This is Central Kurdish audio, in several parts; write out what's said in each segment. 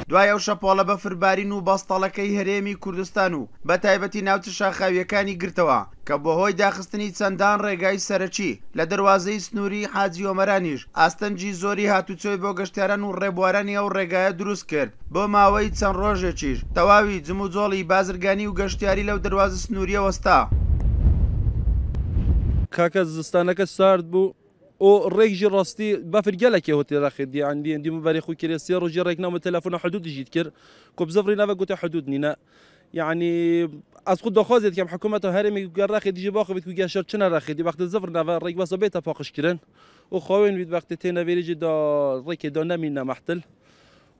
دوای ئەو شەپۆڵە بەفربارین و بەستەڵەکەی هەرێمی کوردستان و بەتایبەتی ناوچە شاخاوییەکانی گرتەوە کە بەهۆی داخستنی چەندان ڕێگای سەرەکی لە دەروازەی سنووریی حاجی ئۆمەرانیش ئاستەنگی زۆری هاتوچۆی بۆ گەشتیاران و ڕێبوارانی ئەو ڕێگایە دروست کرد بۆ ماوەی چەند ڕۆژێکیش تەواوی جموجۆڵی بازرگانی و گەشتیاری لەو دەروازە سنوورییە وەستا. کاکە زستانەکە سارد بوو و ڕێک ژی ڕاستی بەفر گەلەکێ هۆتێ ڕەخێ دی عندی اندی مبەری خو کرێ سێ ڕۆژی ڕێک نامە تەلەفۆنە حدود ژیت کرد کو بزەفری ناوە گوتە حدود نینە یعنی ئەز خود دەخوازێت کەم حکوومەت و هەرێمی گەر ڕەخێ دیژی باخوێت کو گەشەر چنە ڕەخێ دی وەختە زەفر ناوە ڕێک بەسە بێتە پاقش کرن و خاوێن ویت وەختێ تێنە وێرێجی دا ڕێکێ دا نەمینە مەحتل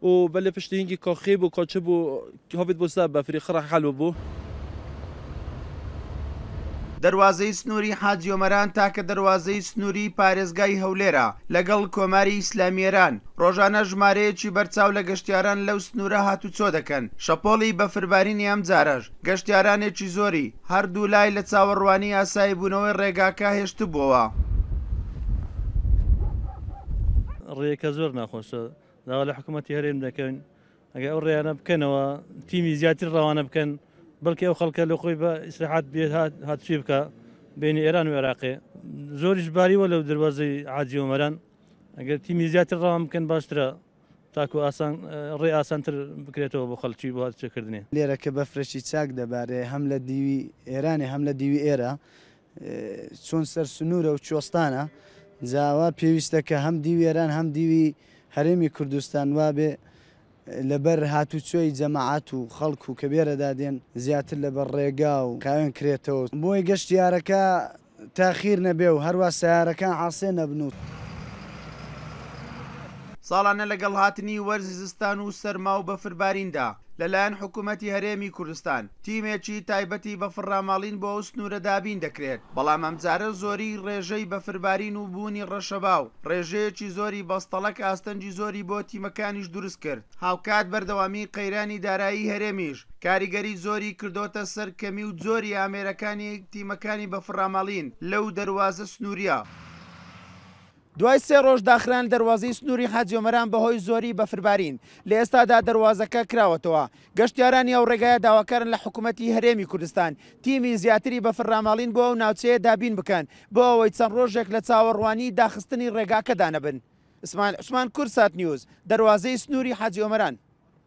و بەلێ پشتی هینگی کا خێ بوو کا چ بوو هاویت بۆ سەر بەفری خڕە حەل بوو. دەروازەی سنووری حاجی ئۆمەران تاکە دەروازەی سنووری پارێزگای هەولێرە لەگەڵ کۆماری ئیسلامی ئێران، ڕۆژانە ژمارەیەکی بەرچاو لە گەشتیاران لەو سنوورە هاتوچۆ دەکەن، شەپۆڵی بەفربارینی ئەمجارەش گەشتیارانێکی زۆری هەردوو لای لە چاوەڕوانی ئاساییبوونەوەی ڕێگاکە هێشتبووەوە. ڕێیەکە زۆر ناخۆشە، داوا لە حکوومەتی هەرێم دەکەین ئەگەر ئەو ڕێیانە بکەنەوە تیمی زیاتر ڕەوانە بکەن بەڵکی ئەو خەڵکە لە خۆی بە ئیسراحات بێت هاتوچێ بکە بینی ئێران و عێراقێ زۆریش باریوە لەو دەروازەی عاجی ئۆمەران ئەگەر تیمی زیاتر ڕەوان بکەن باشترە تاکو ئاسان ڕێ ئاسانتر بکرێتەوە بۆ خەڵکی بۆ هاتوچێکردنی. لێرە کە بەفرەکی چاک دەبارێ هەم لە دیوی ئێرانێ هەم لە دیوی ئێرە چۆن سەر سنوورە و کوێستانە جا وا پێویستە کە هەم دیوی ئێران هەم دیوی هەرێمی کوردستان وابێ لەبەر هاتوچۆی جەماعەت و خەڵک و کە بێرەدا دێن زیاتر لەبەر ڕێگا و خاوێن کرێتەوە بۆی گەشتیارەکە تاخیر نەبێ و هەروا سەیارەکان عاسێ نەبن و. ساڵانە لەگەڵ هاتنی وەرزی زستان و سەرما و بەفرباریندا لەلایەن حکوومەتی هەرێمی کوردستان تیمێکی تایبەتی بەفرڕاماڵین بۆ ئەو سنوورە دابین دەکرێت، بەڵام ئەمجارە زۆریی ڕێژەی بەفربارین و بوونی ڕەشەبا و ڕێژەیەکی زۆری بەستەڵەک ئاستەنگی زۆری بۆ تیمەکانیش دروست کرد، هاوکات بەردەوامیی قەیرانی دارایی هەرێمیش کاریگەری زۆری کردۆتە سەر کەمی و جۆری ئامێرەکانی تیمەکانی بەفرڕاماڵین لەو دەروازە سنوورییە. دوای سێ ڕۆژ داخران دەروازەی سنووری حاجی ئۆمەران بەهۆی زۆری بەفربارین، لە ئێستادا دەروازەکە کراوەتەوە. گەشتیارانی ئەو ڕێگایە داواکارن لە حکومەتی هەرێمی کوردستان تیمی زیاتری بەفرڕاماڵین بۆ ئەو ناوچەیە دابین بکەن بۆ ئەوەی چەند ڕۆژێک لە چاوەڕوانی داخستنی ڕێگاکەدا نەبن. ئیسماعیل عوسمان، کوردسات نیوز، دەروازەی سنووری حاجی ئۆمەران.